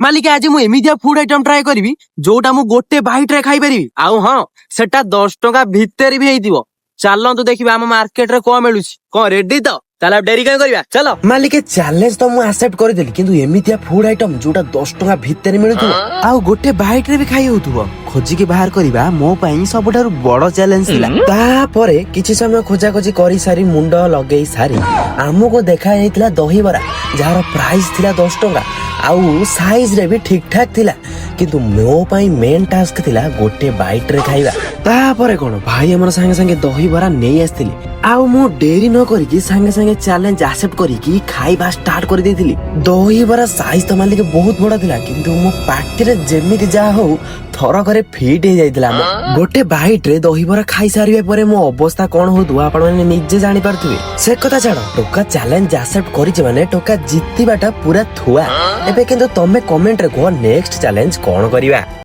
ମାଲିକ, ଆଜି ମୁଁ ଏମିତିଆ ଫୁଡ ଆଇଟମ ଟ୍ରାଏ କରିବି, ଯୋଉଟା ମୁଁ ଗୋଟେ ବାଇଟ ରେ ଖାଇପାରିବି। ଆଉ ହଁ, ସେଟା 10 ଟଙ୍କା ଭିତରେ ବି ହେଇଥିବ। ଚାଲନ୍ତୁ ଦେଖିବା ଆମ ମାର୍କେଟ ରେ କଣ ମିଳୁଛି। କଣ ରେଡି ତ? ତାହେଲେ ଆଉ ଡେରି କାଇଁ କରିବା, ଚାଲ। ମାଲିକେ, ଚ୍ୟାଲେଞ୍ଜ ତ ମୁଁ ଆକ୍ସେପ୍ଟ କରିଦେଲି, କିନ୍ତୁ ଏମିତିଆ ଫୁଡ ଆଇଟମ ଯୋଉଟା 10 ଟଙ୍କା ଭିତରେ ମିଳୁଥିବ ଆଉ ଗୋଟେ ବାଇଟ ରେ ବି ଖାଇ ହଉଥିବ, ଖୋଜିକି ବାହାର କରିବା ମୋ ପାଇଁ ସବୁଠାରୁ ବଡ ଚ୍ୟାଲେଞ୍ଜ ଥିଲା। ତାପରେ କିଛି ସମୟ ଖୋଜାଖୋଜି କରି ସାରି, ମୁଣ୍ଡ ଲଗେଇ ସାରି ଆମକୁ ଦେଖା ଯାଇଥିଲା ଦହିବରା, ଯାହାର ପ୍ରାଇସ୍ ଥିଲା 10 ଟଙ୍କା ଆଉ ସାଇଜ ରେ ବି ଠିକ ଠାକ ଥିଲା। କିନ୍ତୁ ମୋ ପାଇଁ ମେନ୍ ଟାସ୍କ ଥିଲା ଗୋଟେ ବାଇଟ ରେ ଖାଇବା। ତାପରେ କଣ, ଭାଇ ଆମର ସାଙ୍ଗେ ସାଙ୍ଗେ ଦହିବରା ନେଇ ଆସିଥିଲେ ଆଉ ମୁଁ ଡେରି ନ କରିକି ସାଙ୍ଗେ ସାଙ୍ଗେ ଚ୍ୟାଲେଞ୍ଜ ଆକ୍ସେପ୍ଟ କରିକି ଖାଇବା ଷ୍ଟାର୍ଟ କରିଦେଇଥିଲି। ଦହିବରା ସାଇଜ ତ ମାଲିକ ବହୁତ ବଡ ଥିଲା, କିନ୍ତୁ ମୋ ପାଟିରେ ଯେମିତି ଯାହା ହଉ ଥରକରେ ଫିଟ୍ ହେଇଯାଇଥିଲା। ଆମ ଗୋଟେ ବାଇଟ ରେ ଦହିବରା ଖାଇସାରିବା ପରେ ମୋ ଅବସ୍ଥା କଣ ହଉଥିବ, ଆପଣ ମାନେ ନିଜେ ଜାଣିପାରୁଥିବେ। ସେ କଥା ଛାଡ, ଟୋକା ଚ୍ୟାଲେଞ୍ଜ ଆକ୍ସେପ୍ଟ କରିଛି ମାନେ ଟୋକା ଜିତିବାଟା ପୁରା ଥୁଆ। ଏବେ କିନ୍ତୁ ତମେ କମେଣ୍ଟରେ କୁହ, ନେକ୍ସଟ ଚ୍ୟାଲେଞ୍ଜ କଣ କରିବା?